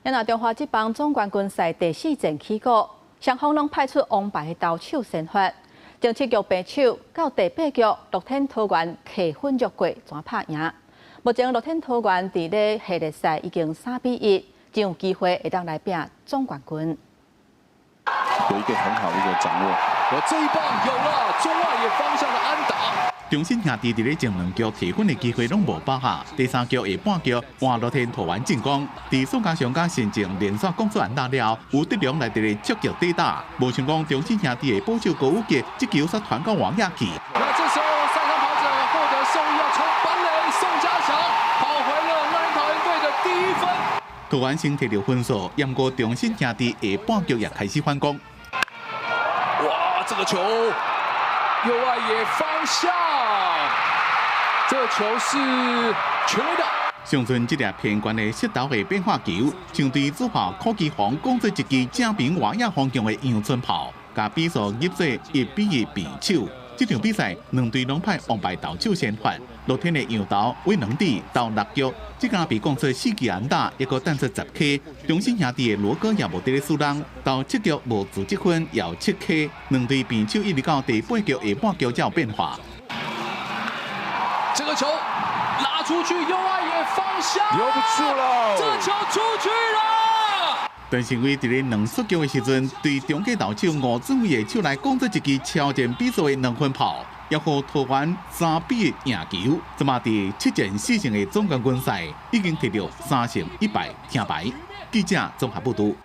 咱中華職棒總冠軍賽第四戰起鼓，雙方攏派出王牌投手先發。前七局平手，到第八局樂天桃園提分越過，全拍贏。目前樂天桃園佇咧系列賽已經3比1，真有機會會當來拼總冠軍。有一個很好的一個掌握。我這一棒有了中外野方向的安打。中信兄弟佇咧前兩局提分的機會攏無把握，第三局下半局換樂天桃園進攻，佇宋家祥佮新正連續攻出安打了，吳德良來佇咧積極對打，無想講中信兄弟的捕手高宇傑，這球煞傳到外野去。那這時候三壘跑者獲得送一要衝本壘，宋家祥跑回了樂天桃園隊的第一分。桃園先提著分數，毋過中信兄弟下半局也開始反攻。哇，這個球！右外野方向，這球是全壘打。上陣這粒偏懸的失投的變化球，上隊主炮柯基宏攻出一支正平外野方向的陽春炮，共比數入做1比1平手。這場比賽兩隊攏派王牌投手先發，樂天的洋投韋能帝投六局，這工被攻出四支安打，抑閣彈出10 K。中信兄弟的羅哥也無佇咧輸人，投七局無自責分，也有7 K。兩隊平手一直到第八局下半局才有變化。這個球拉出去，右外野方向，留不住了，這球出去了。陳勝威佇咧兩出局的時陣，對中繼投手吳俊偉的手來攻出一支超前比數的兩分炮，也予桃園3比1贏球。這馬佇7戰4勝的總冠軍賽，已經摕著3勝1敗聽牌。記者綜合報導。